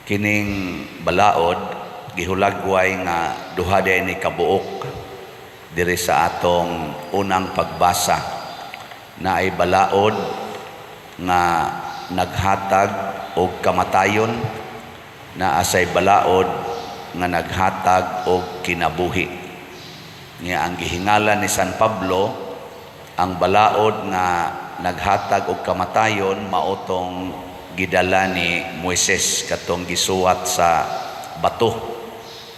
Kining balaod gihulagway nga duha diay ni kabuok diri sa atong unang pagbasa, naay balaod nga naghatag og kamatayon, naa say balaod nga naghatag og kinabuhi. Nga ang gihingalan ni San Pablo, ang balaod nga naghatag og kamatayon mao tong gidala ni Moises, katong gisuwat sa bato,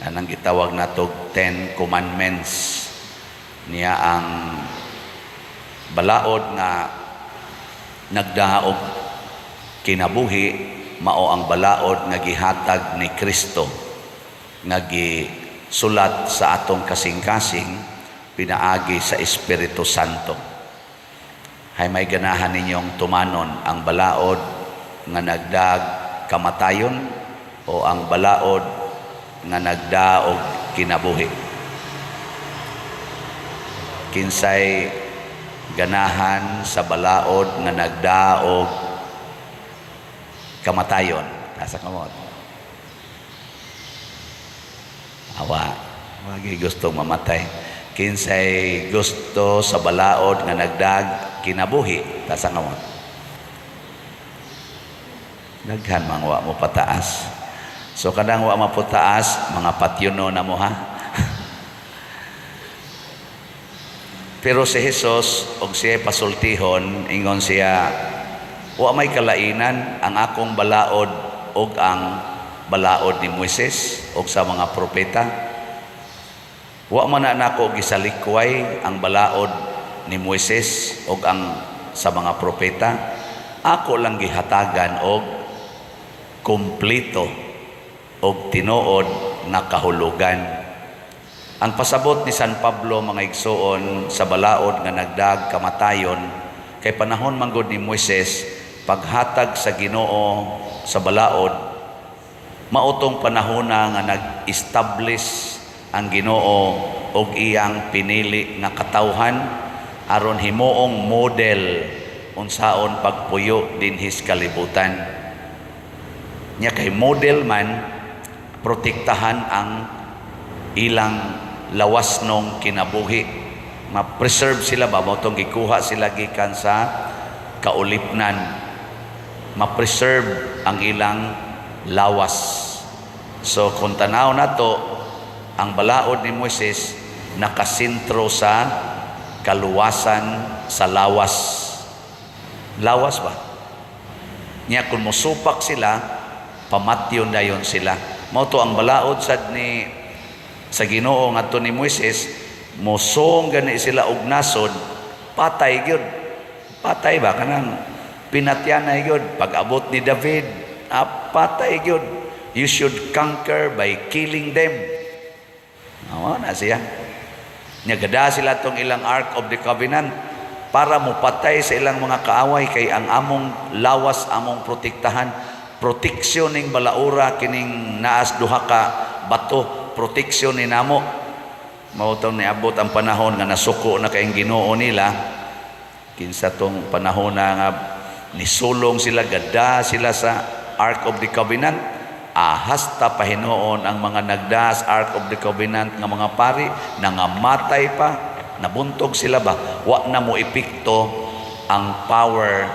anang gitawag natog Ten Commandments. Niya ang balaod nga nagdaa og kinabuhi mao ang balaod nga gihatag ni Kristo nga gisulat sa atong kasing-kasing pinaagi sa Espiritu Santo. Hay may ganahan ninyong tumanon, ang balaod nga nagdag kamatayon o ang balaod nga nagdaog kinabuhi? Kinsay ganahan sa balaod nga nagdaog kamatayon? Taas kamot. Awa, wagi gustong mamatay. Kinsay gusto sa balaod nga nagdag kinabuhi? Taas kamot. Daghan mang wa mo pataas. So kadang wa maputaas, mga patyuno na mo, ha. Pero si Jesus og siya pasultihon, ingon siya, "Wa may kalainan ang akong balaod og ang balaod ni Moises og sa mga propeta. Wa man na nako gisalikway ang balaod ni Moises og ang sa mga propeta. Ako lang gihatagan og kumpleto og tinuod nga kahulugan." Ang pasabot ni San Pablo, mga igsuon, sa balaod nga nagdag kamatayon, kay panahon manggod ni Moises, paghatag sa Ginoo sa balaod, mao tong panahona nga nag-establish ang Ginoo og iyang pinili nga katawhan aron himuong model unsaon pagpuyo dinhis kalibutan. Nya kay model man, protektahan ang ilang lawas nong kinabuhi. Ma-preserve sila ba, mao tong gikuha sila gikan sa kaulipnan. Ma-preserve ang ilang lawas. So kung tanaw nato, ang balaod ni Moises nakasentro sa kaluwasan sa lawas. Lawas ba? Nya kung mosupak sila, pamatyon dayon sila. Mao to ang balaod sad ni sa Ginoo ngadto ni Moises, mosong gani sila og nasod, patay gyud. Patay ba, kanang pinatyanay gyud. Pag abot ni David, patay gyud. You should conquer by killing them. Mao na siya. Nya gada sila tong ilang Ark of the Covenant para mopatay sa ilang mga kaaway, kay ang among lawas among protektahan. Proteksyon ning balaura, kining naas duha ka bato, proteksyon ni namo. Mao tong niabot ang panahon nga nasuko na kayong Ginoo nila. Kinsa tong panahon na nga nisulong sila, gada sila sa Ark of the Covenant, ahas ta pahinuon ang mga nagdas Ark of the Covenant nga mga pari, nangamatay pa, nabuntog sila ba. Wa na mo epekto ang power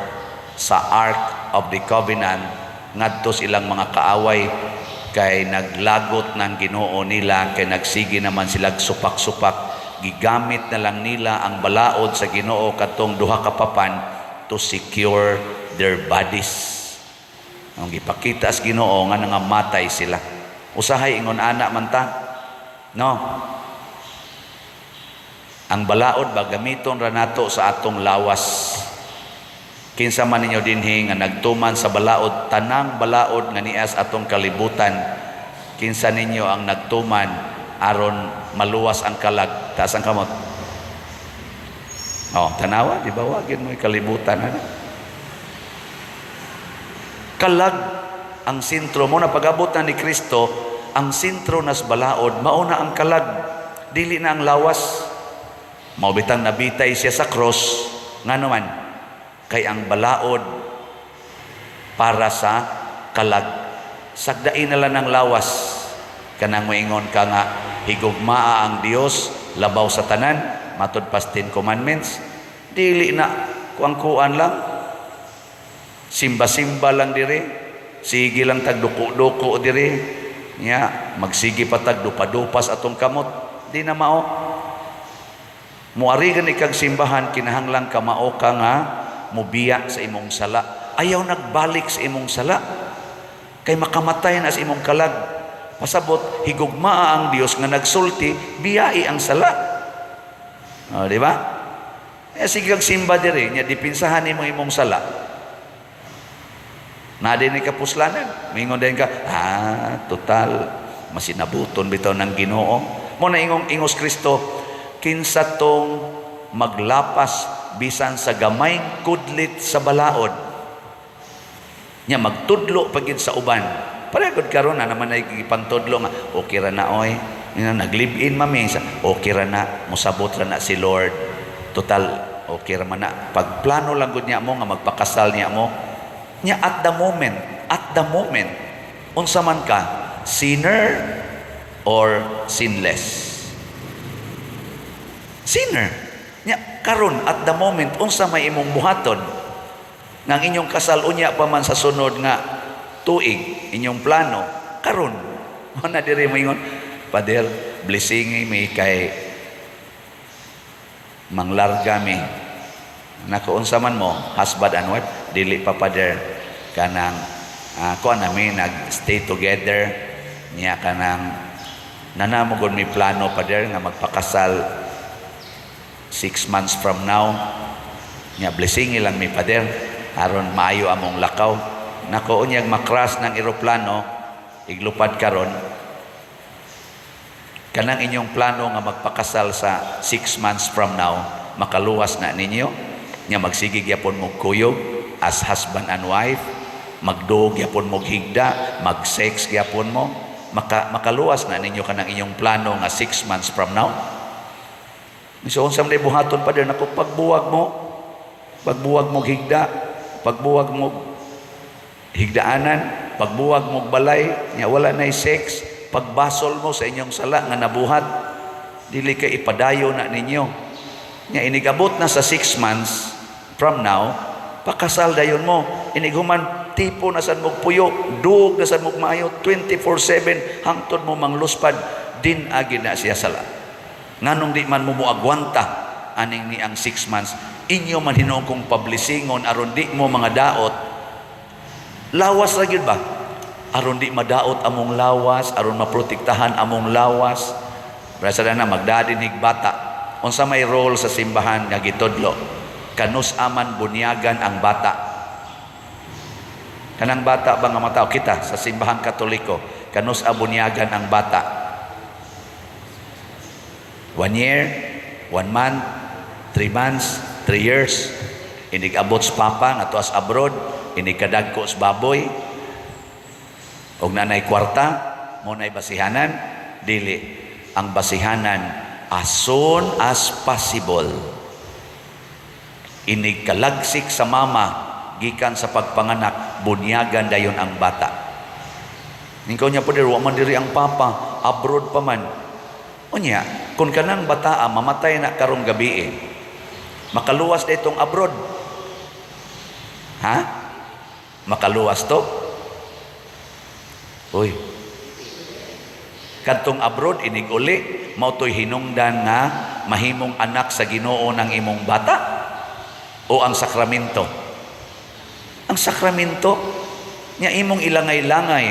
sa Ark of the Covenant ngadto sa ilang mga kaaway, kay naglagot ng Ginoo nila, kay nagsige naman sila supak-supak. Gigamit na lang nila ang balaod sa Ginoo, katong duha ka papan, to secure their bodies. Ang gipakita sa Ginoo nga nangamatay sila. Usahay ingon ana man ta, no? Ang balaod ba, gamiton ra nato sa atong lawas. Kinsa man ninyo dinhi nga nagtuman sa balaod, tanang balaod nga nias atong kalibutan, kinsa ninyo ang nagtuman aron maluwas ang kalag? Taas ang kamot. Oh, tanawa, di ba, wagin mo kalibutan, ano? Kalag ang sentro mo na pag-abot na ni Kristo, ang sentro nas balaod mao na ang kalag, dili na ang lawas. Mao bitang nabitay siya sa cross, ngano man? Kay ang balaod para sa kalag. Sagdain na lang ng lawas. Kanang moingon ka nga higugmaa ang Dios labaw sa tanan, matud pa sa Ten Commandments. Dili na kuang-kuan lang. Simba-simba lang dire. Sige lang tag duko-duko dire. Nya, magsige pa tag dupa-dupas atong kamot. Di na mao. Muari gani kag simbahan, kinahanglan ka mao ka nga mubiya sa imong sala. Ayaw nagbalik sa imong sala. Kay makamatay na sa imong kalag. Pasabot, higugmaa ang Dios nga nagsulti, biyai ang sala. O, di ba? Eh, sige kag simba dire, nya dipinsahan nimo imong sala. Na din ni kapuslanan. Mingon din ka, "Ah, total, masinabuton bitaw ng Ginoo." Mo na ingong ingos Kristo, kinsa tong maglapas bisan sa gamayng kudlit sa balaod. Nya magtudlo pagid sa uban. Pareho gud karon na naman ay gipantudlo nga okay ra na oy. Nya nag-live-in mami sa okay ra na, mosabot ra na si Lord. Total okay ra man na. Pagplano lang gud niya mo nga magpakasal niya mo. Nya at the moment, unsa man ka, sinner or sinless? Sinner. Nya karon at the moment, unsa may imong buhaton? Nga ang inyong kasal unya pa man sa sunod nga tuig, inyong plano karon. Mo na diri moingon, "Father, blessing mi kay manglarga mi." Nako, unsa man mo, husband and wife? "Dili pa, Father, kanang kuan nami, nag-stay together niya, kanang nanamo gud mi plano, Father, nga magpakasal 6 months from now. Nya blessing lang mi, Father, aron maayo among lakaw." Nako, unyag makras ng eroplano, iglupad karon, kanang inyong plano nga magpakasal sa 6 months from now, makaluwas na ninyo? Nya magsige gyapon mo kuyog as husband and wife, magduog gyapon mo higda, mag-sex gyapon mo, makaluwas na ninyo kanang inyong plano nga 6 months from now? So unsa man buhaton, Father? Nako, pagbuwag mo higda, pagbuwag mo higdaanan, pagbuwag mo balay, nya wala nay sex, pagbasol mo sa inyong sala nga nabuhat, dili kay ipadayo na ninyo. Nya inigabot na sa 6 months from now, pakasal dayon mo. Inighuman, tipo na sad mo puyo, dug na sad mo maayo 24/7 hangtod mo mangluspad, din agi na siya sala. Nganong di man mo moagwanta aning ni ang 6 months? Inyo man hinuon kong pablesingon aron di mo mga daot lawas ra gyud ba, aron di madaot among lawas, aron maprotektahan among lawas. Basta na magdadinig bata, unsa may role sa simbahan nga gitudlo? Kanus aman bunyagan ang bata? Kanang bata ba nga matao kita sa Simbahan Katoliko, kanus bunyagan ang bata? 1 year, 1 month, 3 months, 3 years. Inig abot sa papa nga tuas abroad, inig kadagko sa baboy, og nanay kwarta, mo nay basihanan, dili. Ang basihanan, as soon as possible. Inig kalagsik sa mama gikan sa pagpanganak, bunyagan dayon ang bata. Ikaw niya po wa man diri ang papa, abroad pa man. Unya, kung kanang bataa mamatay na karong gabi eh, makaluwas na itong abroad? Ha? Makaluwas to? Uy. Kadtong abroad inig uli, mao to'y hinungdan nga mahimong anak sa Ginoo ng imong bata o ang sakramento? Ang sakramento nya imong ilangay-langay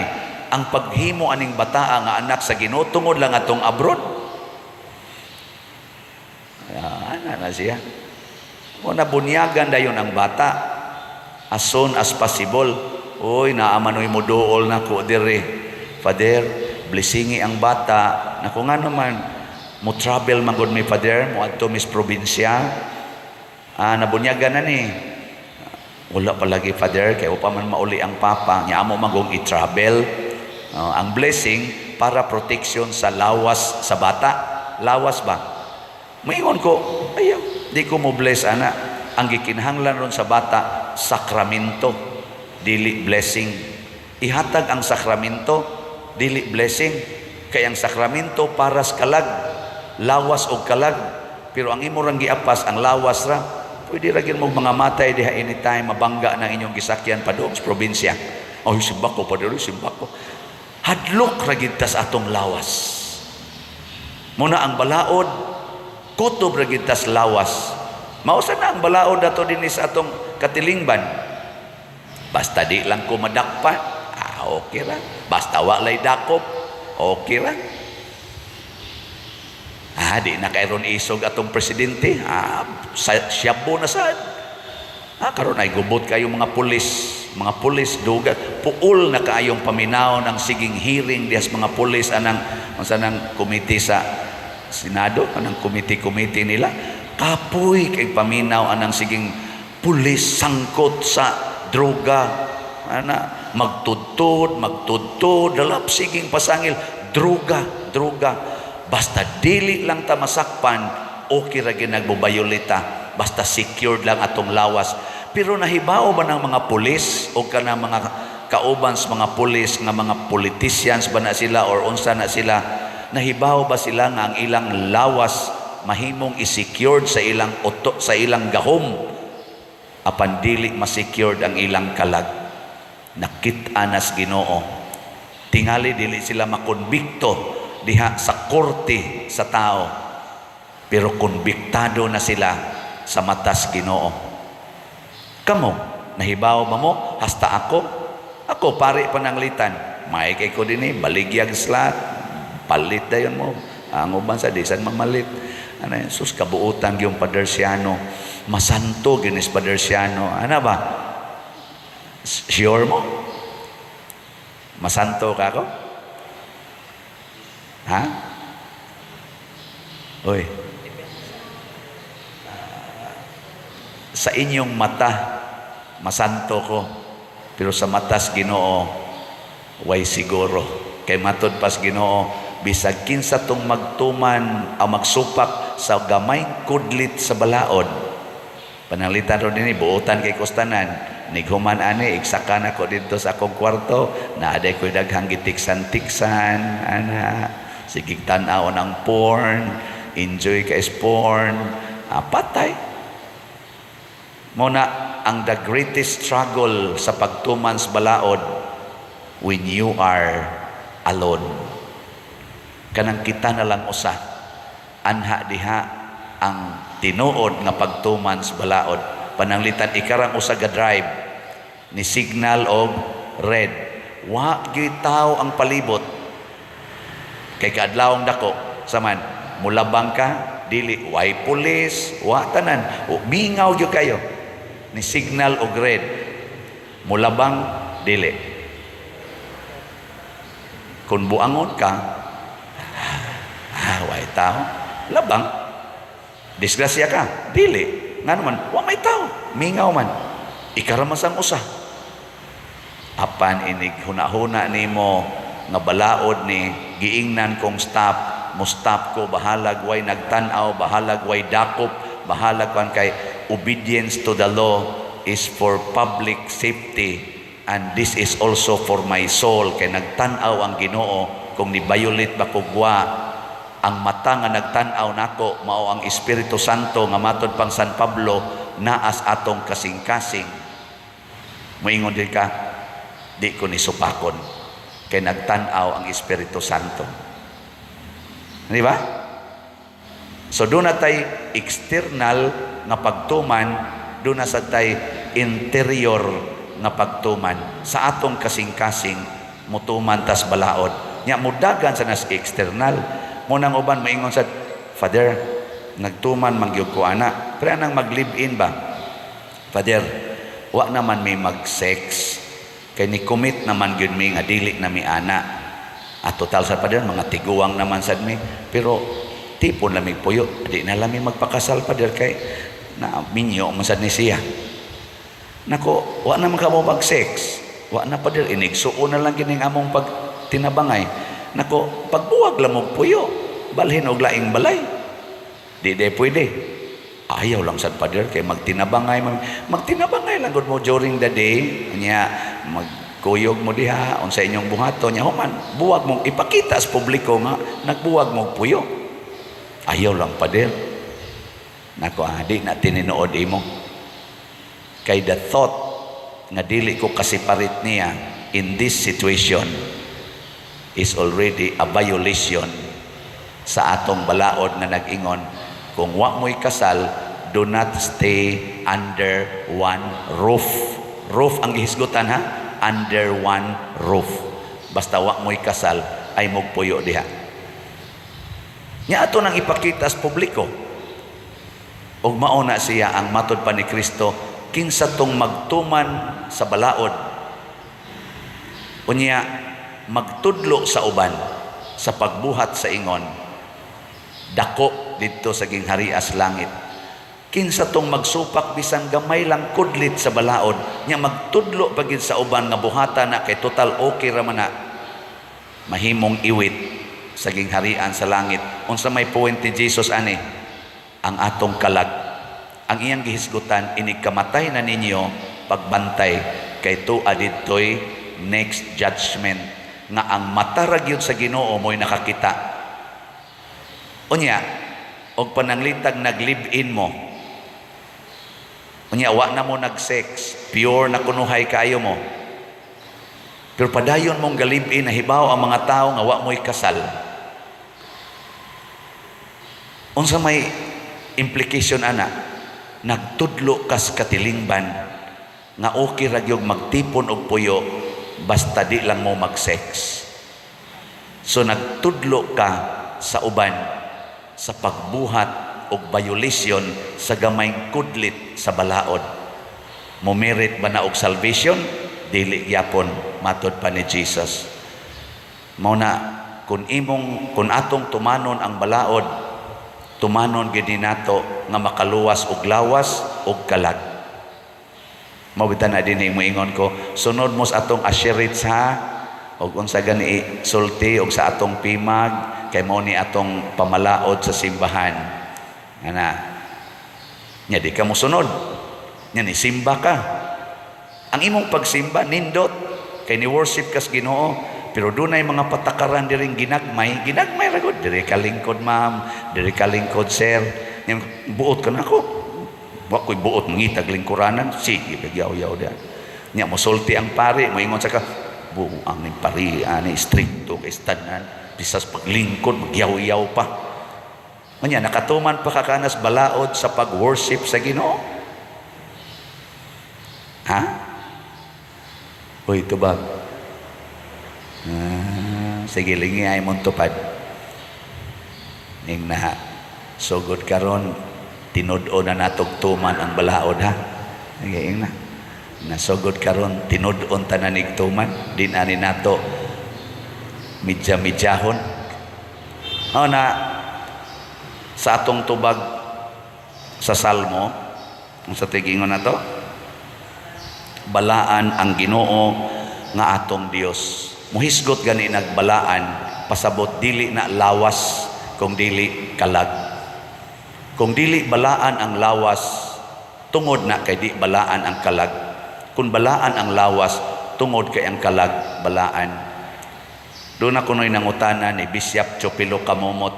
ang paghimo aning bataa nga anak sa Ginoo tungod lang atong abroad. Ah, ana na siya. O nabunyagan dayon ang bata as soon as possible. Uy, naamanoy mo duol na ko dire. "Father, blessingi ang bata." Naku, nga naman, mo travel man gud mi, Father, mo adto mis probinsya. "Ah, nabunyagan na ni?" "Wala pa lagi, Father, kay upa man mauli ang papa, nya amo magong i-travel." Ang blessing para protection sa lawas sa bata. Lawas ba? Maingon ko, ayaw, di ko mo bless ana. Ang gikinahanglan ron sa bata, sakramento, dili blessing. Ihatag ang sakramento, dili blessing. Kay ang sakramento para sa kalag, lawas og kalag. Pero ang imo rang giapas, ang lawas ra. Pwede ra gyud mo mga matay diha anytime, mabangga ng inyong gisakyan padung sa probinsya. "Ay, simba ko, padre, simba ko." Hadlok ra gyud ta sa atong lawas. Muna ang balaod, kutob ra gyud tas lawas. Mausa na ang balaod ato dinhi sa atong katilingban. Basta di lang ko madakpan, ah, okay ra. Basta wa lay dakop, okay ra. Ah, di na kay ron isog atong presidente. Ah, siyabo na sad. Ah, karon ay gubot kayo mga pulis, mga pulis duga puol na kaayong paminaw ng siging hearing dihas mga pulis anang unsa nang komite sa Senado, anang komite-komite nila. Kapoy kay paminaw anang siging pulis sangkot sa droga ana, magtudtod, magtudtod, dalap siging pasangil droga, droga. Basta dili lang ta masakpan, okay ra gyud nagbubayolita, basta secured lang atong lawas. Pero nahibaw ba ng mga pulis o kanang mga kauban sa mga pulis nga mga politicians ba na sila or unsa na sila, nahibaw ba sila nga ang ilang lawas mahimong i-secured sa ilang uto, sa ilang gahom, apan dili ma-secured ang ilang kalag? Nakit-a nas Ginoo. Tingali dili sila makonbikto diha sa korte sa tao, pero konbiktado na sila sa matas Ginoo. Kamo, nahibaw ba mo? Hasta ako, ako pari pananglitan may kay ko dinhi baligyag slot, palit dayon mo. Ang uban sa disan mamalit ano yun, sus, kabuutan yung Padersiano, masanto ginis Padersiano ana ba? Sure mo masanto ka ako, ha? Oy, sa inyong mata masanto ko, pero sa matas Ginoo way siguro. Kay matod pas Ginoo, bisag kinsa tong magtuman ang magsupak sa gamay kudlit sa balaod. Pananglitan ron dinhi buotan kay kustanan nighuman ani, igsakan ako didto sa akong kwarto, naa day ko'y daghang gitiksan-tiksan ana, sige tan-aw ng porn, enjoy ka is porn, ah, patay mo na. Ang the greatest struggle sa pagtuman sa balaod, when you are alone, kanang kita na lang usa, anha diha ang tinuod nga pagtuman sa balaod. Pananglitan ikarang usa ga drive, ni signal og red, wa gyud tao ang palibot kay kaadlawong dako saman, mulabang ka dili, way pulis, wa tanan. O, mingaw gyud kayo. Ni signal og red, mulabang dili? Kung buangon ka, "Ah, way tao," labang. Disgrasya ka dili? Nga naman wa may tao, mingaw man, ikaramasang usa. Apan inig huna-huna nimo nga balaod ni, giingnan kong stop, mo stop ko, bahalag way nagtan-aw, bahalag way dakop, bahalag kan, kay obedience to the law is for public safety and this is also for my soul, kay nagtan-aw ang Ginoo kung ni violate ba ko wa. Ang mata nga nagtan-aw nako mao ang Espiritu Santo nga matod pang San Pablo naas atong kasing-kasing. Moingon din ka, "Di ko ni supakon kay nagtan-aw ang Espiritu Santo." Di ba? So doon na tay external nga pagtuman, doon na sa tay interior nga pagtuman. Sa atong kasing-kasing, mutuman tas balaod. Nya mudagan sa nas external. Munang uban maingon sa, "Father, nagtuman man gyud ko ana." Pero anang mag-live-in ba? "Father, wa naman may mag-sex. Kay ni commit naman gyud mi nga dili na mi ana. At total sa Father, mga tiguang naman sad mi. Pero tipon lamig puyo, di na lami magpakasal, Father, kay na minyo man sad ni siya." "Nako, wa naman ka mo mag-sex." "Wa na, Father, inigsuon na lang kining among pag tinabangay." "Nako, pagbuwag lang mo puyo, balhin og laing balay." "Di di pwede." "Ayaw lang sad, Father, kay magtinabangay magtinabangay lang gud mo during the day." Nya mag Kuyog mo diha, unsa inyong buhaton nya human, buwag mo ipakita sa publiko nga nagbuwag mo puyo. Ayaw lang, pader. Nako, di na tinuod imo. Kay the thought nga dili ko ka-separate niya in this situation is already a violation sa atong balaod nga nag-ingon, kung wa mo'y kasal, do not stay under one roof. Roof ang gihisgutan, ha, under one roof. Basta wa mo'y kasal ay mugpuyo diha. Nya ato nang ipakita sa publiko. Ug mao na siya ang matod pa ni Kristo, kinsa tong magtuman sa balaod unya magtudlo sa uban sa pagbuhat sa ingon, dako didto sa gingharias langit. Kinsa tong magsupak bisan gamay lang kudlit sa balaod nya magtudlo pa gid sa uban nga buhata na kay total okay ra man na, mahimong iwit sa gingharian sa langit. Unsa may point ni Jesus ani? Ang atong kalag. Ang iyang gihisgutan, inig kamatay na ninyo, pagbantay kay tua didtoy next judgment nga ang mata ra gyud sa Ginoo mo'y nakakita. Unya og pananglitag nag-live-in mo, unya wa na mo nag-sex, pure na kunuhay kayo mo, pero padayon mong ga-live-in, nahibaw ang mga tao nga wa mo'y kasal, unsa may implication ana? Nagtudlo kas katilingban nga okay ra gyud magtipon og puyo basta di lang mo mag-sex. So nagtudlo ka sa uban sa pagbuhat og violation sa gamayng kudlit sa balaod. Mo merit ba na og salvation? Dili gyapon, matod pa ni Jesus. Mao na kung atong tumanon ang balaod, tumanon gid nato nga makaluwas og lawas og kalag. Mao bitan na dinhi moingon ko, sunod mo sa atong asherits, ha, og unsa gani sulti og sa atong pimag kay mao ni atong pamalaod sa simbahan. Ana. Nya di ka mosunod. Nya ni simba ka. Ang imong pagsimba nindot kay ni worship kas Ginoo, pero dunay mga patakaran diring ginagmay, ginagmay ra gud. Diri ka lingkod, ma'am, diri ka lingkod, sir. Nya buot ka nako. Wa ko'y buot mangitag lingkuranan, sige bigyaw-yaw da. Nya mosulti ang pari, moingon sa ka, buang ni pari ani strikto kay tanan, bisas paglingkod magyaw-yaw pa. Unya nakatuman pa ka kanas balaod sa pag-worship sa Ginoo? Ha? Uy, tubag. Ah, sige, lingi ay mong tupad. Ning na, sugod karon tinud-on na natog tuman ang balaod, ha. Sige, ing na. Nasugod karon tinud-on tanan ig tuman, di na ni nato midya-midyahon. O na sa atong tubag sa Salmo, ang sa tigingon na to, balaan ang Ginoo nga atong Dios. Muhisgot gani nagbalaan, pasabot dili na lawas kung dili kalag. Kung dili balaan ang lawas, tungod na kay di balaan ang kalag. Kung balaan ang lawas, tungod kay ang kalag balaan. Doon ako no'y nangutana ni Bishop Chopilo Kamomot,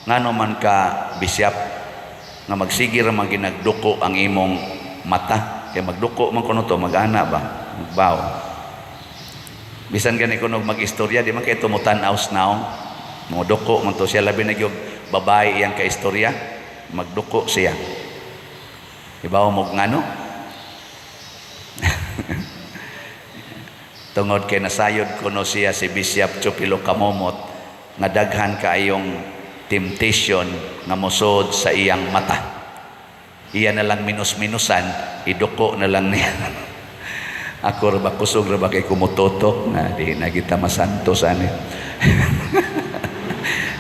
ngano man ka, Bishop, nga magsige ra man ginagduko ang imong mata? Kay magduko man kuno to, mag-ana ba, magbaw. Bisan gani kuno mag-istorya, di man kay tumutan-aw sa naong, moduko man to siya. Labi na gyud babae iyang kaistorya, magduko siya. Ibaw mo ngano? Tungod kay nasayod kuno siya, si Bishop Chupilo Kamomot, nga daghan kaayong temptation nga mosod sa iyang mata. Iya na lang minus-minusan, iduko na lang niya. Ako ra ba, kusog ra ba kay kumutotok na di na kita masantos ani.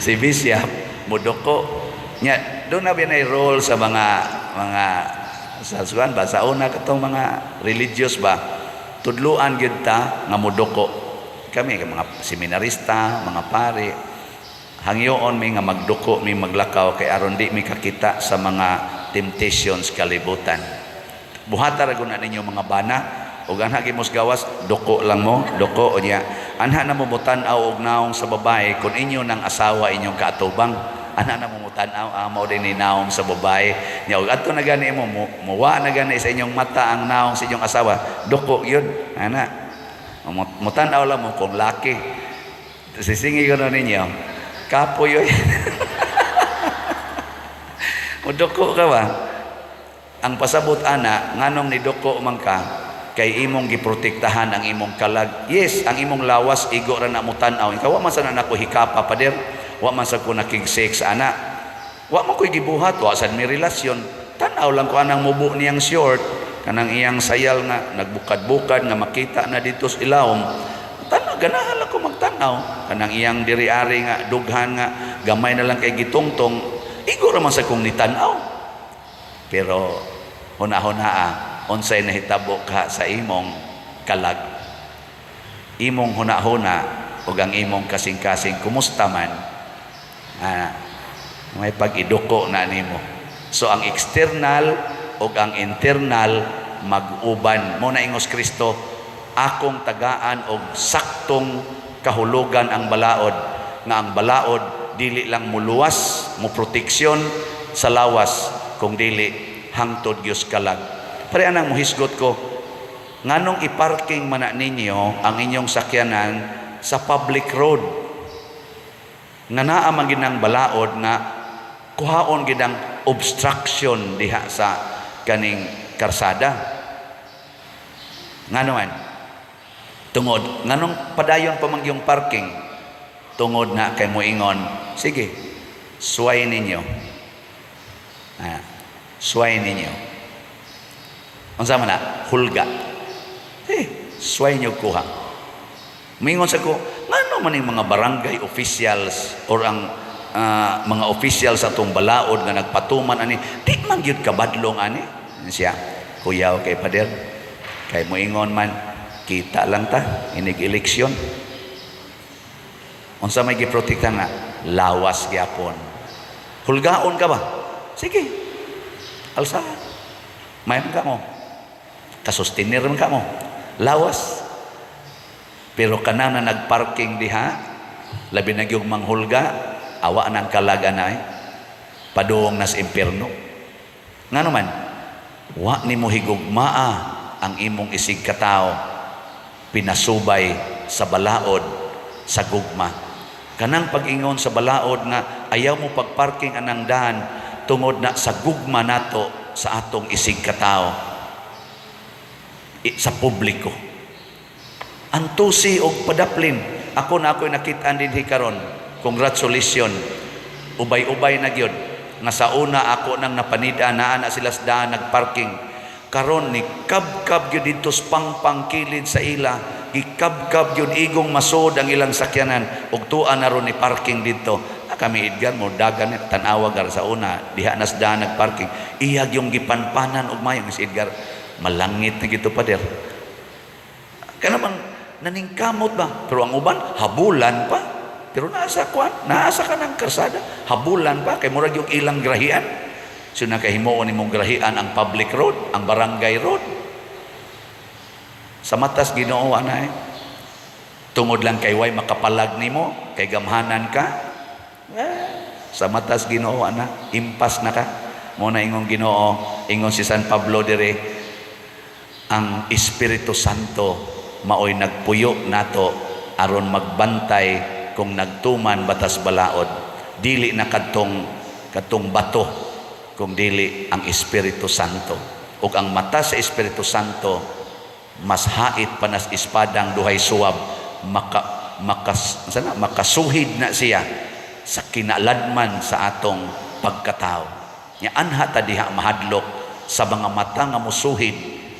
Si Bishop muduko nya. Doon na binay role sa mga sa suan ba, sa una katong mga religious ba, tudluan gyud ta nga muduko kami. Mga seminarista, mga pari, hangyoon mi nga magduko mi maglakaw kay aron di mi kakita sa mga temptations kalibutan. Buhata ra guna ninyo, mga bana. Ug anha gyud mos gawas, duko lang mo, duko unya. Anha na mo mutan-aw og naong sa babae kung inyo ng asawa inyong kaatubang. Anha na mo mutan-aw, ah, mao din ni naong sa babae. Nya ug adto na gani mo, muwa na gani sa inyong mata ang naong sa inyong asawa, duko gyud. Ana. Mutan-aw lang mo kung laki. Sisingi ko na ninyo. Kapoy oy. Muduko ka ba? Ang pasabot ana, nganong niduko man ka, kay imong giprotektahan ang imong kalag. Yes, ang imong lawas igo ra na mo tan-aw. Ikaw, wa man sa na nako hikapa, pader. Wa man sa ko nakig-sex ana. Wa man ko'y gibuhat, wa sad mi relasyon. Tan-aw lang ko anang mubo niyang short, kanang iyang sayal nga nagbukad-bukad nga makita na dito sa ilawom. Tanaw, ganahan lang ko magtanaw. Kanang iyang diri-ari nga dughan nga gamay na lang kay gitungtong, igo ra man sa kong nitan-aw. Pero huna-hunaa, unsay nahitabo ka sa imong kalag? Imong huna-huna ug ang imong kasing-kasing kumusta man? Ah, may pag-iduko na nimo. So ang external ug ang internal mag-uban. Mo na ingos Kristo, akong tagaan og saktong kahulugan ang balaod, nga ang balaod dili lang muluwas, mo proteksyon sa lawas, kung dili hangtod gyud kalag. Pare anang muhisgot ko, nganong iparking man na ninyo ang inyong sakyanan sa public road? Nga naa man ginang balaod nga kuhaon ginang obstruction diha sa kaning karsada. Ngano man? Tungod nganong padayon pa man yung parking? Tungod na kay moingon, sige, suway ninyo. Ah, suway ninyo. Unsa man na? Hulga. Eh, suway niyo kuha. Mingon sa ko, ngano man yung mga barangay officials or ang mga officials sa atong balaod nga nagpatuman ani, di man gyud kabadlong ani? Siya, kuya, okay, pader. Kay moingon man, kita lang ta, inig eleksyon. Unsa may giprotekta nga? Lawas gyapon. Hulgaon ka ba? Sige. Alsa. May man ka mo. Kasustiner man ka mo. Lawas. Pero kana na nagparking diha, labi na gyud manghulga, awa nang kalag anay, padung nas impierno. Ngano man? Wa nimo higugmaa ang imong isig katawo pinasubay sa balaod sa gugma. Kanang pag-ingon sa balaod nga ayaw mo pagparking anang daan tungod na sa gugma nato sa atong isig katawo sa publiko. Antusi og padaplin. Ako na ako'y nakit-an dinhi karon. Congratulations. Ubay-ubay na gyud nga sa una ako nang napanida naa na sila sa daan nagparking. Karon ni kabkab gyud didto sa pangpang kilid sa ila. Gikabkab gyud, igong masod ang ilang sakyanan ug tuwa na ron ni parking didto. Na kami Edgar mo dagan tan-awa gar sa una diha nas daan nagparking. Iyag yung gipanpanan og mayo si Edgar, malangit na gito, pader. Kana bang naningkamot ba? Pero ang uban, habulan pa. Pero nasa kwan, naasa ka ng karsada, habulan pa kay murag yung ilang grahian. So nakahimuon nimong grahian ang public road, ang barangay road. Sa matas Ginoo ana eh. Tungod lang kay way makapalag nimo, kay gamhanan ka. Eh, sa matas Ginoo ana, impas na ka. Mo na ingong Ginoo, ingon si San Pablo dire, ang Espiritu Santo maoy nagpuyo nato aron magbantay kung nagtuman batas balaod. Dili na kadtong kadtong bato, kung dili ang Espiritu Santo. Ug ang mata sa Espiritu Santo mas hait pa nas espadang duhay suwab, maka makas sana makasuhid na siya sa kinaladman sa atong pagkatao. Nya anha ta diha mahadlok sa mga mata nga musuhid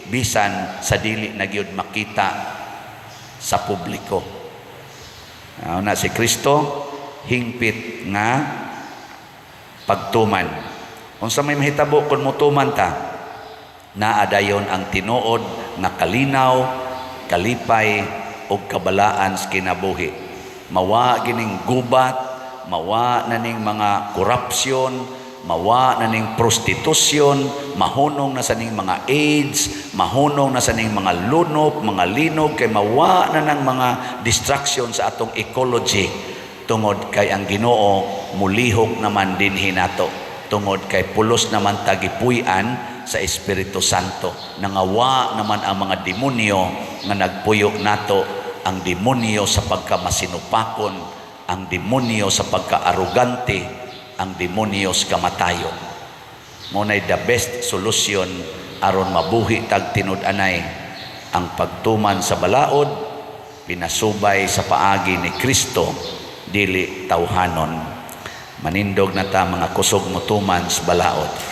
bisan sa dili na gyud makita sa publiko. Na si Kristo hingpit nga pagtuman. Unsa may mahitabo kung motuman ta? Naa dayon ang tinuod nga kalinaw, kalipay ug kabalaan sa kinabuhi. Mawa gining gubat, mawa na ning mga korupsyon. mawa na ning prostitution, mahunong na sa ning mga AIDS, mahunong na sa ning mga lunop, mga linog, kay mawa na ng mga destruction sa atong ecology tungod kay ang Ginoo mulihok naman dinhi nato, tungod kay pulos naman ta gipuy-an sa Espiritu Santo. Nangawa naman ang mga demonyo nga nagpuyo nato, ang demonyo sa pagkamasinupakon, ang demonyo sa pagkaarugante, ang demonyo sa kamatayon. Mao nay the best solution aron mabuhi tag tinud-anay, ang pagtuman sa balaod pinasubay sa paagi ni Kristo, dili tawhanon. Manindog na ta, mga kusog motuman sa balaod.